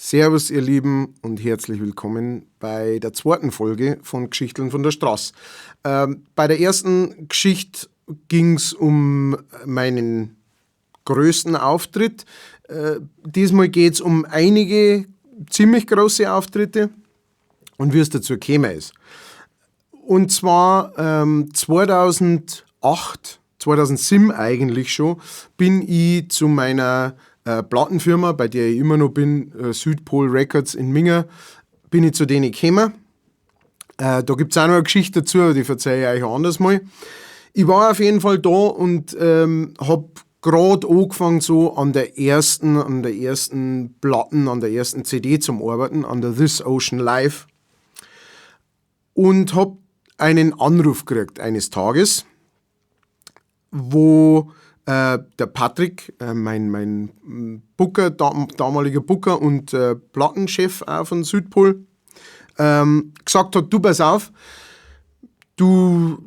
Servus, ihr Lieben, und herzlich willkommen bei der zweiten Folge von Geschichteln von der Straße. Bei der ersten Geschichte ging es um meinen größten Auftritt. Diesmal geht es um einige ziemlich große Auftritte und wie es dazu gekommen ist. Und zwar 2008, 2007 eigentlich schon, bin ich zu meiner Plattenfirma, bei der ich immer noch bin, Südpol Records in Minga, bin ich zu denen gekommen. Da gibt es auch noch eine Geschichte dazu, aber die verzeihe ich euch anders mal. Ich war auf jeden Fall da und habe gerade angefangen, so an der ersten Platten, an der ersten CD zum Arbeiten, an der This Ocean Life. Und habe einen Anruf gekriegt eines Tages, wo der Patrick, mein Booker, damaliger Booker und Plattenchef auch von Südpol, gesagt hat: "Du, pass auf, wir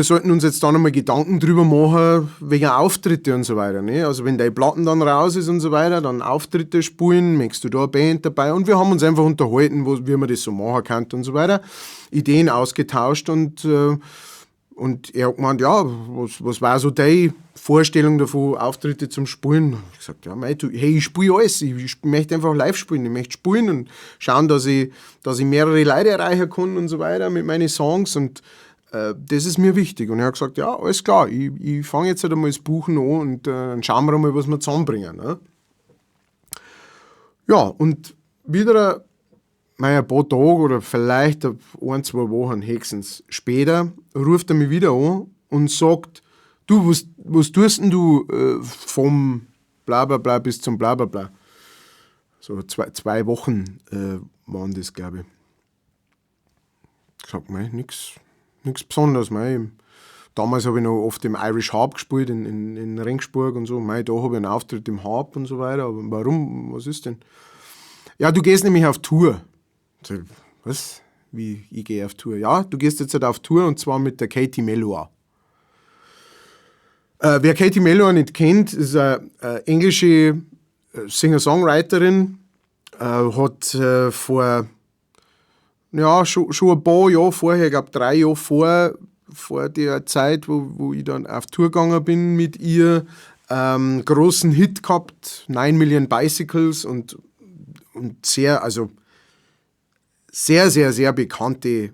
sollten uns jetzt da nochmal Gedanken drüber machen, wegen Auftritte und so weiter. Ne? Also wenn deine Platten dann raus ist und so weiter, dann Auftritte spielen, möchtest du da eine Band dabei?" Und wir haben uns einfach unterhalten, wie man das so machen kann und so weiter. Ideen ausgetauscht und er hat gemeint: "Ja, was war so deine Vorstellung davon, Auftritte zum Spielen?" Ich gesagt: "Ja, mei, du, hey, ich spiele alles. Ich möchte einfach live spielen. Ich möchte spielen und schauen, dass ich mehrere Leute erreichen kann und so weiter mit meinen Songs. Und das ist mir wichtig." Und er hat gesagt: "Ja, alles klar, ich fange jetzt halt einmal das Buchen an und dann schauen wir mal, was wir zusammenbringen." Ne? Ja, und wieder ein paar Tage oder vielleicht ein, 2 Wochen höchstens später ruft er mich wieder an und sagt: "Du, was tust denn du vom bla bla bla bis zum bla bla bla?" So 2 Wochen waren das, glaube ich. Ich sag, mei, nix Besonderes. Mei. Damals habe ich noch oft im Irish Harp gespielt, in Regensburg und so. Mei, da habe ich einen Auftritt im Harp und so weiter. Aber warum? Was ist denn? "Ja, du gehst nämlich auf Tour." Sag: "Was? Wie, ich gehe auf Tour?" "Ja, du gehst jetzt halt auf Tour und zwar mit der Katie Melua." Wer Katie Melua nicht kennt, ist eine englische Singer-Songwriterin, hat vor, ja, schon ein paar Jahre vorher, ich glaube 3 Jahre vor der Zeit, wo ich dann auf Tour gegangen bin mit ihr, großen Hit gehabt, Nine Million Bicycles und sehr, also sehr, sehr, sehr bekannte,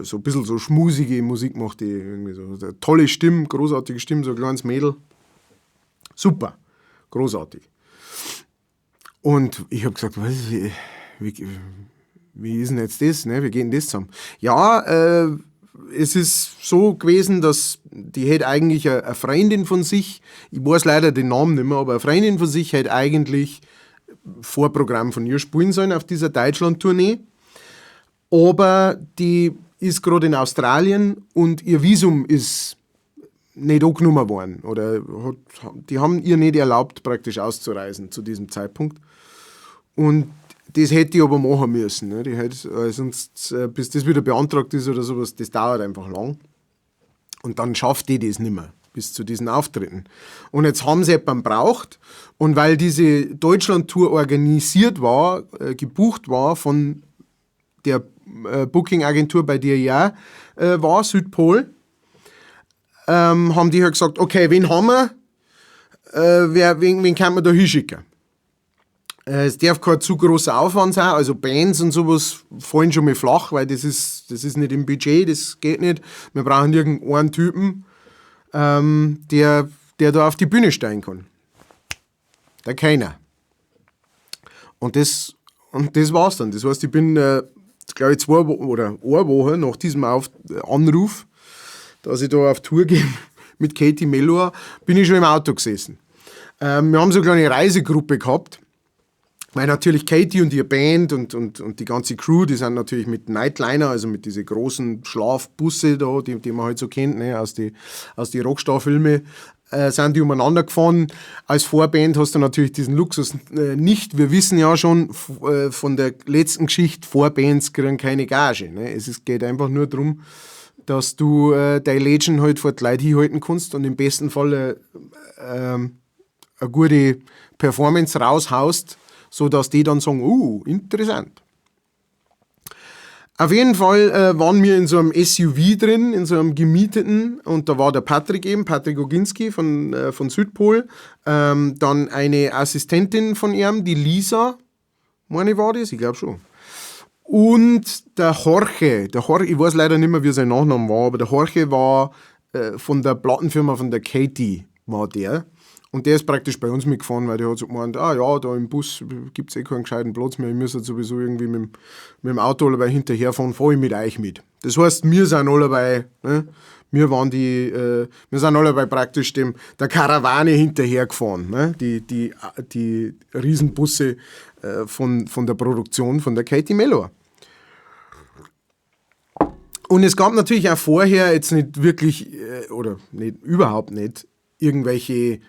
so ein bisschen so schmusige Musik macht die irgendwie so. Tolle Stimme, großartige Stimme, so ein kleines Mädel. Super, großartig. Und ich habe gesagt: "Was, wie ist denn jetzt das? Ne? Wie geht denn das zusammen?" Ja, es ist so gewesen, dass die hätte eigentlich eine Freundin von sich, ich weiß leider den Namen nicht mehr, aber eine Freundin von sich hätte eigentlich Vorprogramm von ihr spielen sollen auf dieser Deutschland-Tournee. Aber die ist gerade in Australien und ihr Visum ist nicht angenommen worden. Oder die haben ihr nicht erlaubt, praktisch auszureisen zu diesem Zeitpunkt. Und das hätte die aber machen müssen. Ne? Die hätte, sonst, bis das wieder beantragt ist oder sowas, das dauert einfach lang. Und dann schafft die das nicht mehr bis zu diesen Auftritten. Und jetzt haben sie jemanden braucht und weil diese Deutschland-Tour organisiert war, gebucht war von der Booking-Agentur, bei der ich auch war, Südpol, haben die halt gesagt: "Okay, wen haben wir? Wen kann man da hinschicken? Es darf kein zu großer Aufwand sein, also Bands und sowas fallen schon mal flach, weil das ist nicht im Budget, das geht nicht. Wir brauchen irgendeinen Typen, der da auf die Bühne steigen kann." Der Keiner. Und das war's dann. Das heißt, ich bin, glaube ich, 2 Wochen oder eine Woche nach diesem Anruf, dass ich da auf Tour gehe mit Katie Melua, bin ich schon im Auto gesessen. Wir haben so eine kleine Reisegruppe gehabt, weil natürlich Katie und ihre Band und die ganze Crew, die sind natürlich mit Nightliner, also mit diesen großen Schlafbusse da, die man halt so kennt, ne, aus die Rockstar-Filme, sind die umeinander gefahren. Als Vorband hast du natürlich diesen Luxus nicht. Wir wissen ja schon von der letzten Geschichte, Vorbands kriegen keine Gage. Ne? Es geht einfach nur darum, dass du deine Lädchen halt vor die Leute hinhalten kannst und im besten Fall eine gute Performance raushaust. So dass die dann sagen, interessant. Auf jeden Fall waren wir in so einem SUV drin, in so einem gemieteten, und da war der Patrick eben, Patrick Oginski von Südpol, dann eine Assistentin von ihm, die Lisa, meine war das, ich glaube schon. Und der Jorge, ich weiß leider nicht mehr, wie sein Nachname war, aber der Jorge war von der Plattenfirma von der Katie, war der. Und der ist praktisch bei uns mitgefahren, weil der hat so gemeint, ah ja, da im Bus gibt es eh keinen gescheiten Platz mehr, ich muss jetzt sowieso irgendwie mit dem Auto allebei hinterherfahren, fahre ich mit euch mit. Das heißt, wir sind allebei, ne, wir sind allebei praktisch der Karawane hinterhergefahren, ne, die Riesenbusse von der Produktion von der Katie Mellor. Und es gab natürlich auch vorher jetzt nicht wirklich, oder nicht, überhaupt nicht, irgendwelche,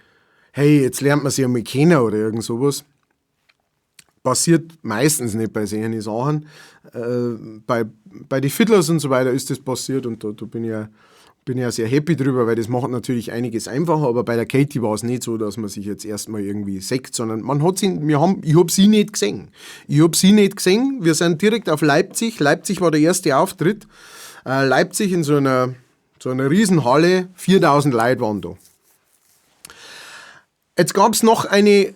hey, jetzt lernt man sich einmal kennen oder irgend sowas. Passiert meistens nicht bei solchen Sachen. Bei den Fiddlers und so weiter ist das passiert und da bin ich ja sehr happy drüber, weil das macht natürlich einiges einfacher, aber bei der Katie war es nicht so, dass man sich jetzt erstmal irgendwie sieht, sondern man hat sie, wir haben, ich hab sie nicht gesehen. Ich hab sie nicht gesehen. Wir sind direkt auf Leipzig. Leipzig war der erste Auftritt. Leipzig in so einer Riesenhalle, 4000 Leute waren da. Jetzt gab es noch eine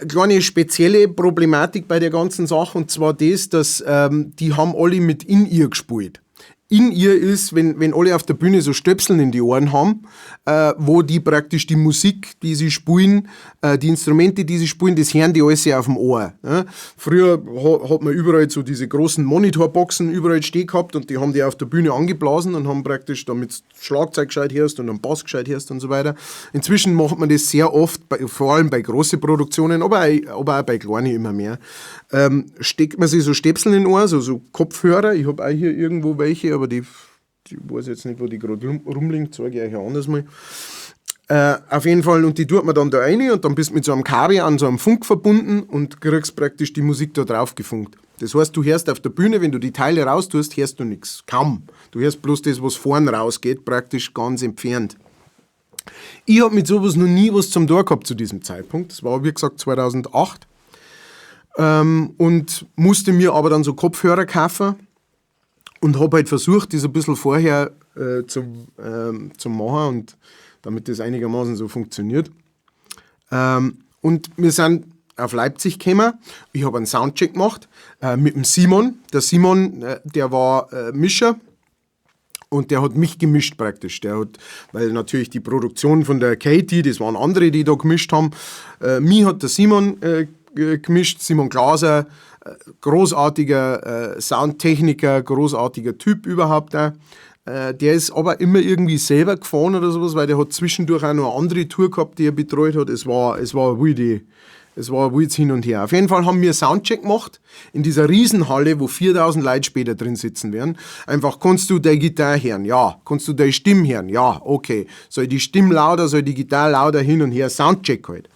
kleine spezielle Problematik bei der ganzen Sache, und zwar das, dass die haben alle mit In-Ear gespielt. In-Ear ist, wenn alle auf der Bühne so Stöpseln in die Ohren haben, wo die praktisch die Musik, die sie spielen, die Instrumente, die sie spielen, das hören die alles auf dem Ohr. Ne? Früher hat man überall so diese großen Monitorboxen überall stehen gehabt und die haben die auf der Bühne angeblasen und haben praktisch, damit Schlagzeug gescheit hörst und einen Bass gescheit hörst und so weiter. Inzwischen macht man das sehr oft, vor allem bei großen Produktionen, aber auch bei kleinen immer mehr. Steckt man sich so Stöpseln in den Ohr, so Kopfhörer. Ich habe auch hier irgendwo welche, aber die weiß jetzt nicht, wo die gerade rumliegen, zeige ich euch ein anderes Mal. Auf jeden Fall, und die tut man dann da rein und dann bist du mit so einem Kabel an so einem Funk verbunden und kriegst praktisch die Musik da drauf gefunkt. Das heißt, du hörst auf der Bühne, wenn du die Teile raustust, hörst du nichts. Kaum. Du hörst bloß das, was vorn rausgeht, praktisch ganz entfernt. Ich hab mit sowas noch nie was zum Tor gehabt zu diesem Zeitpunkt. Das war, wie gesagt, 2008. Und musste mir aber dann so Kopfhörer kaufen und hab halt versucht, das ein bisschen vorher zu machen und damit das einigermaßen so funktioniert. Und wir sind auf Leipzig gekommen. Ich habe einen Soundcheck gemacht mit dem Simon. Der Simon, der war Mischer und der hat mich gemischt praktisch. Der hat, weil natürlich die Produktion von der Katie, das waren andere, die da gemischt haben. Mich hat der Simon gemischt, Simon Glaser, großartiger Soundtechniker, großartiger Typ überhaupt auch. Der ist aber immer irgendwie selber gefahren oder sowas, weil der hat zwischendurch auch noch eine andere Tour gehabt, die er betreut hat. Es war ein wildes Hin und Her. Auf jeden Fall haben wir Soundcheck gemacht in dieser Riesenhalle, wo 4000 Leute später drin sitzen werden. Einfach, kannst du deine Gitarre hören? Ja. Kannst du deine Stimme hören? Ja, okay. Soll die Stimme lauter, soll die Gitarre lauter, hin und her? Soundcheck halt.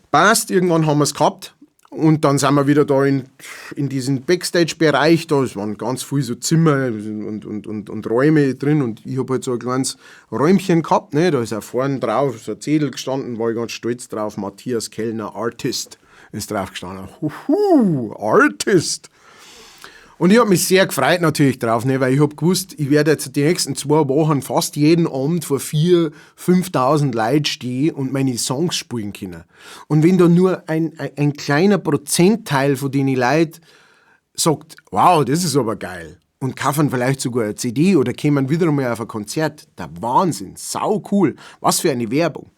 Passt, irgendwann haben wir's gehabt. Und dann sind wir wieder da in diesem Backstage-Bereich, da es waren ganz viele so Zimmer und Räume drin und ich hab halt so ein kleines Räumchen gehabt, ne? Da ist auch vorne drauf so ein Zettel gestanden, war ich ganz stolz drauf, Matthias Kellner, Artist, ist drauf gestanden. Huhu, Artist! Und ich hab mich sehr gefreut natürlich drauf, ne, weil ich hab gewusst, ich werde jetzt die nächsten 2 Wochen fast jeden Abend vor 4.000, 5.000 Leuten stehen und meine Songs spielen können. Und wenn da nur ein kleiner Prozentteil von den Leuten sagt, wow, das ist aber geil, und kaufen vielleicht sogar eine CD oder kommen wieder einmal auf ein Konzert, der Wahnsinn, sau cool, was für eine Werbung.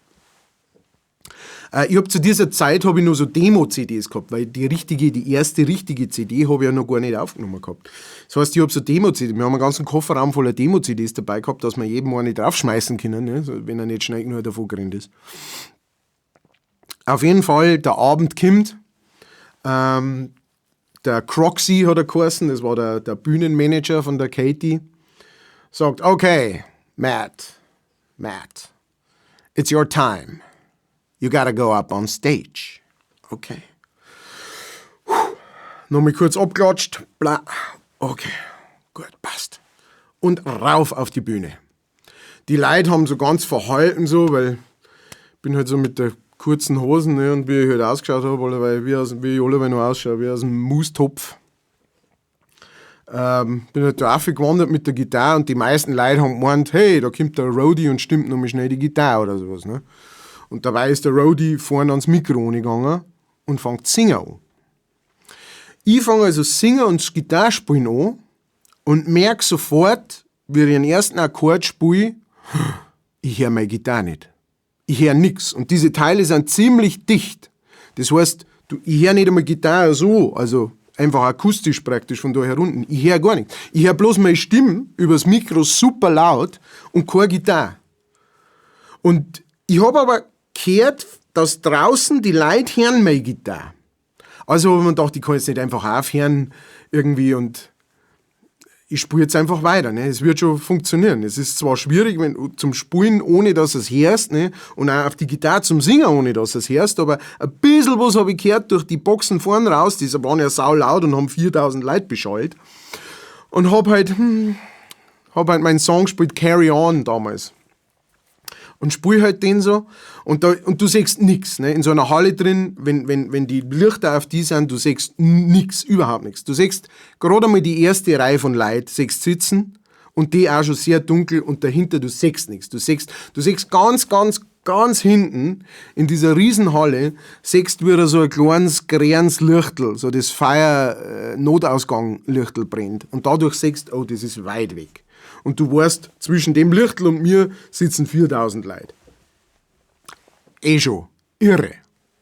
Ich hab zu dieser Zeit hab ich nur so Demo-CDs gehabt, weil die erste richtige CD hab ich ja noch gar nicht aufgenommen gehabt. Das heißt, ich hab so Demo-CDs, wir haben einen ganzen Kofferraum voller Demo-CDs dabei gehabt, dass wir jedem eine draufschmeißen können, ne? So, wenn er nicht schnell genug davon gerannt ist. Auf jeden Fall, der Abend kommt. Der Croxy hat er geheißen, das war der Bühnenmanager von der Katie, sagt, okay, Matt, Matt, it's your time. You gotta go up on stage. Okay. Puh. Nochmal kurz abklatscht. Bla. Okay. Gut, passt. Und rauf auf die Bühne. Die Leute haben so ganz verhalten so, weil ich bin halt so mit der Kurzen Hosen, ne, und wie ich halt ausgeschaut habe, weil wie ich alle noch ausschaue, wie aus dem Mustopf. Bin halt da gewandert mit der Gitarre und die meisten Leute haben gemeint, hey, da kommt der Roadie und stimmt nochmal schnell die Gitarre oder sowas. Ne? Und dabei ist der Roadie vorne ans Mikro gegangen und fängt singen an. Ich fange also singen und Gitarre spielen an und merke sofort, wie ich den ersten Akkord spiele, ich höre meine Gitarre nicht. Ich höre nix. Und diese Teile sind ziemlich dicht. Das heißt, ich höre nicht einmal Gitarre so, also einfach akustisch praktisch von da herunten. Ich höre gar nichts. Ich höre bloß meine Stimme übers Mikro super laut und keine Gitarre. Und ich habe aber gehört, dass draußen die Leute hören meine Gitarre. Also habe ich mir gedacht, ich kann jetzt nicht einfach aufhören irgendwie und ich spiele jetzt einfach weiter. Ne? Es wird schon funktionieren. Es ist zwar schwierig zum Spielen, ohne dass es hörst, ne? Und auch auf die Gitarre zum Singen, ohne dass es hörst, aber ein bisschen was habe ich gehört durch die Boxen vorn raus, die waren ja sau laut und haben 4000 Leute beschallt. Und hab halt meinen Song gespielt, Carry On damals. Und spiel halt den so. Und du siehst nix, ne? In so einer Halle drin, wenn die Lichter auf die sind, du siehst nix, überhaupt nix. Du siehst gerade einmal die erste Reihe von Leuten, siehst sitzen und die auch schon sehr dunkel und dahinter du siehst nix. Du siehst ganz, ganz, ganz hinten in dieser Riesenhalle, siehst wieder so ein kleines, grünes Lichtel, so das Feuer-Notausgang-Lichtel brennt. Und dadurch siehst, oh, das ist weit weg. Und du weißt, zwischen dem Lichtel und mir sitzen 4000 Leute. Eh schon. Irre.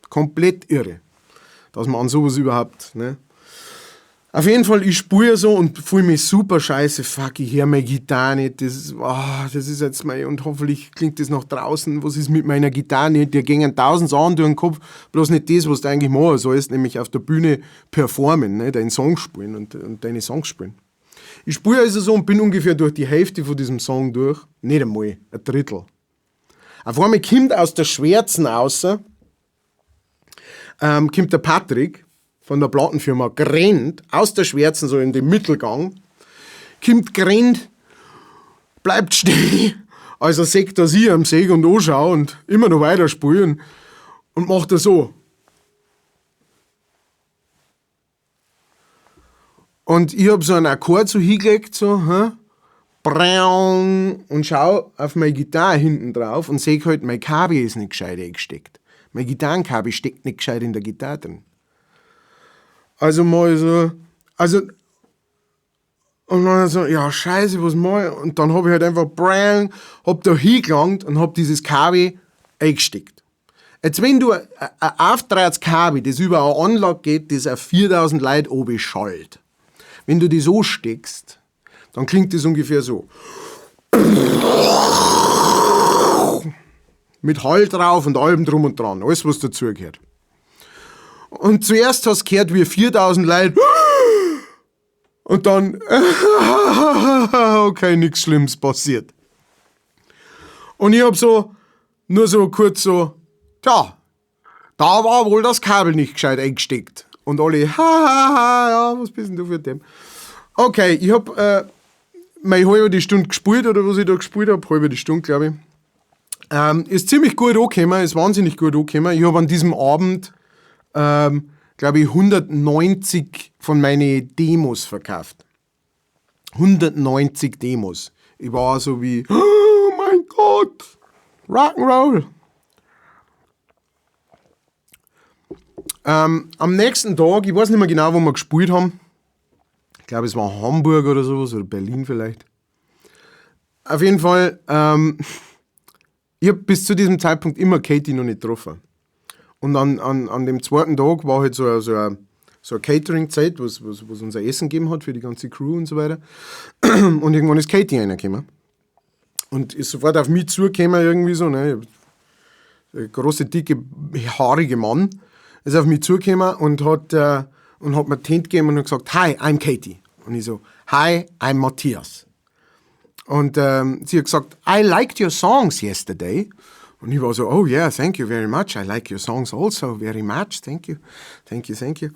Komplett irre. Dass man an sowas überhaupt, ne? Auf jeden Fall, ich spüre so und fühle mich super scheiße. Fuck, ich höre meine Gitarre nicht. Oh, das ist jetzt mein, und hoffentlich klingt das nach draußen. Was ist mit meiner Gitarre nicht? Dir gingen tausend Sachen durch den Kopf, bloß nicht das, was du eigentlich machen sollst, nämlich auf der Bühne performen, ne? Deinen Song spielen und deine Songs spielen. Ich spiele also so und bin ungefähr durch die Hälfte von diesem Song durch. Nicht einmal, ein Drittel. Auf einmal kommt aus der Schwärzen außer, kommt der Patrick von der Plattenfirma, gerannt aus der Schwärzen, so in den Mittelgang, kommt gerannt, bleibt stehen, also sieht, dass ich am seh und anschaue und immer noch weiter spielen und macht er so. Und ich hab so einen Akkord so hingelegt, so, hä? Braun, und schau auf meine Gitarre hinten drauf und seh halt, mein Kabel ist nicht gescheit eingesteckt. Mein Gitarrenkabel steckt nicht gescheit in der Gitarre drin. Also mal so, also, und dann so, ja, scheiße, was mach ich? Und dann hab ich halt einfach braun, hab da hingelangt und hab dieses Kabel eingesteckt. Jetzt, wenn du ein aufdrehtes Kabel, das über eine Anlage geht, das auf 4000 Leute oben schallt, wenn du die so steckst, dann klingt das ungefähr so. Mit Hall drauf und allem drum und dran, alles was dazugehört. Und zuerst hast du gehört, wie 4000 Leute und dann, okay, nix Schlimmes passiert. Und ich hab so, nur so kurz so, tja, da war wohl das Kabel nicht gescheit eingesteckt. Und alle, ha, ha, ha, ja, was bist denn du für ein Depp? Okay, ich hab meine halbe die Stunde gespielt, oder was ich da gespielt hab, halbe die Stunde, glaub ich. Ist ziemlich gut angekommen, ist wahnsinnig gut angekommen. Ich hab an diesem Abend, glaub ich, 190 von meinen Demos verkauft. 190 Demos. Ich war so wie, oh mein Gott, Rock'n'Roll. Am nächsten Tag, ich weiß nicht mehr genau, wo wir gespielt haben. Ich glaube, es war Hamburg oder sowas, oder Berlin vielleicht. Auf jeden Fall, ich hab bis zu diesem Zeitpunkt immer Katie noch nicht getroffen. Und an dem zweiten Tag war halt so eine Catering-Zeit, was unser Essen gegeben hat für die ganze Crew und so weiter. Und irgendwann ist Katie reingekommen. Und ist sofort auf mich zugekommen, irgendwie so, ne? Der große, dicke, haarige Mann ist auf mich zugekommen und hat mir die Hand gegeben und hat gesagt, Hi, I'm Katie. Und ich so, Hi, I'm Matthias. Und sie hat gesagt, I liked your songs yesterday. Und ich war so, oh yeah, thank you very much. I like your songs also very much. Thank you, thank you, thank you.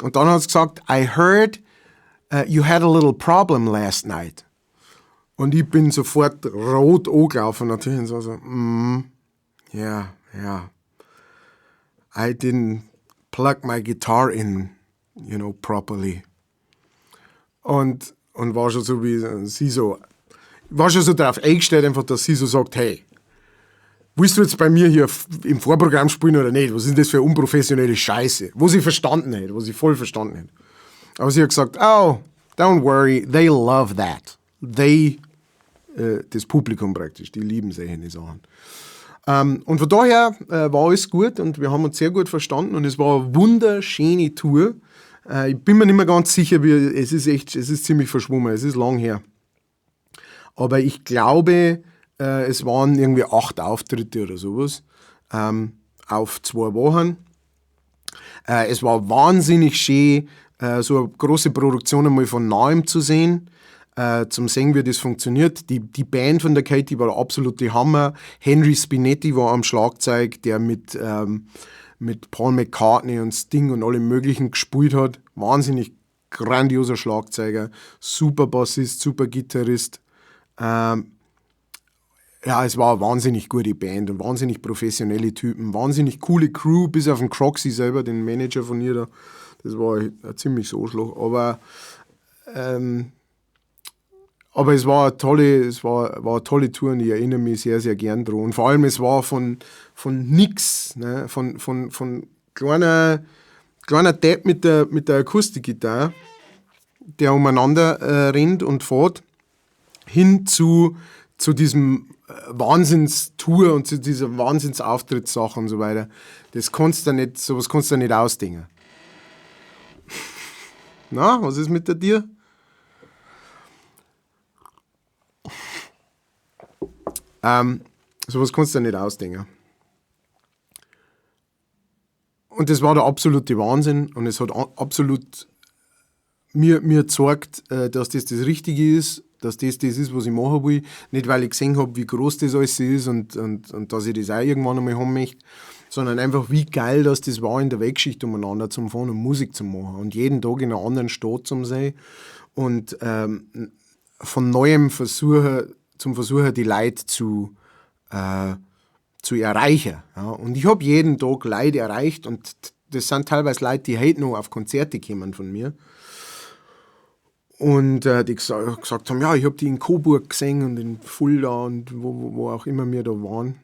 Und dann hat sie gesagt, I heard you had a little problem last night. Und ich bin sofort rot angelaufen natürlich und so, yeah, yeah. I didn't plug my guitar in properly." Und war schon so wie sie so, war schon so darauf eingestellt, einfach, dass sie so sagt: "Hey, willst du jetzt bei mir hier im Vorprogramm spielen oder nicht? Was ist denn das für unprofessionelle Scheiße?" Was ich verstanden hätte, was ich voll verstanden hätte. Aber sie hat gesagt: "Oh, don't worry, they love that." They, das Publikum praktisch, die lieben solche Sachen. Und von daher war alles gut und wir haben uns sehr gut verstanden und es war eine wunderschöne Tour. Ich bin mir nicht mehr ganz sicher, wie, es ist echt, es ist ziemlich verschwommen, es ist lang her. Aber ich glaube, es waren irgendwie acht Auftritte oder sowas auf 2 Wochen. Es war wahnsinnig schön, so eine große Produktion einmal von nahem zu sehen, zum sehen, wie das funktioniert. Die Band von der Katie war der absolute Hammer. Henry Spinetti war am Schlagzeug, der mit Paul McCartney und Sting und allem Möglichen gespielt hat. Wahnsinnig grandioser Schlagzeuger, super Bassist, super Gitarrist. Ja, es war eine wahnsinnig gute Band und wahnsinnig professionelle Typen, wahnsinnig coole Crew, bis auf den Croxy selber, den Manager von ihr da. Das war ein ziemliches Arschloch. Aber es war eine tolle, es war eine tolle Tour und ich erinnere mich sehr, sehr gern dran. Und vor allem, es war von nix, ne? Von kleiner Depp mit der Akustikgitarre, der umeinander rennt und fährt, hin zu diesem Wahnsinnstour und zu dieser Wahnsinnsauftrittsache und so weiter. Das kannst du nicht, sowas kannst du nicht ausdenken. Na, was ist mit der dir? Sowas kannst du nicht ausdenken. Und das war der absolute Wahnsinn und es hat absolut mir gezeigt, dass das das Richtige ist, dass das das ist, was ich machen will. Nicht, weil ich gesehen habe, wie groß das alles ist und dass ich das auch irgendwann einmal haben möchte, sondern einfach, wie geil dass das war, in der Weltgeschichte umeinander zum Fahren und Musik zu machen und jeden Tag in einer anderen Stadt zu sein und von neuem versuchen, zum Versuchen, die Leute zu erreichen. Ja. Und ich habe jeden Tag Leute erreicht und das sind teilweise Leute, die heute noch auf Konzerte kommen von mir. Und die gesagt haben: "Ja, ich habe die in Coburg gesehen und in Fulda und wo auch immer wir da waren."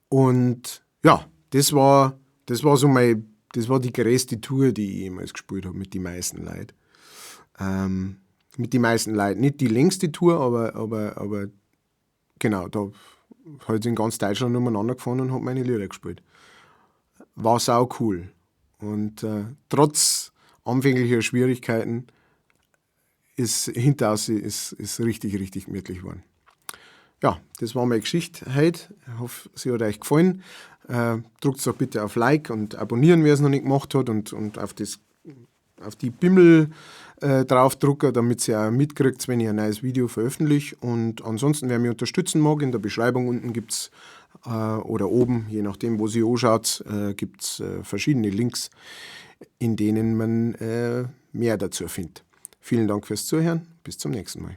Und ja, das war so mein, das war die größte Tour, die ich jemals gespielt habe mit den meisten Leuten. Mit den meisten Leuten. Nicht die längste Tour, aber genau, da habe ich in ganz Deutschland umeinander gefahren und habe meine Lieder gespielt. War sau cool. Und trotz anfänglicher Schwierigkeiten ist hintaus ist richtig, richtig gemütlich geworden. Ja, das war meine Geschichte heute. Ich hoffe, sie hat euch gefallen. Drückt doch bitte auf Like und abonnieren, wer es noch nicht gemacht hat, und auf die Bimmel draufdrucken, damit ihr auch mitkriegt, wenn ich ein neues Video veröffentliche. Und ansonsten, wer mich unterstützen mag, in der Beschreibung unten gibt es oder oben, je nachdem, wo sie anschaut, gibt es verschiedene Links, in denen man mehr dazu findet. Vielen Dank fürs Zuhören. Bis zum nächsten Mal.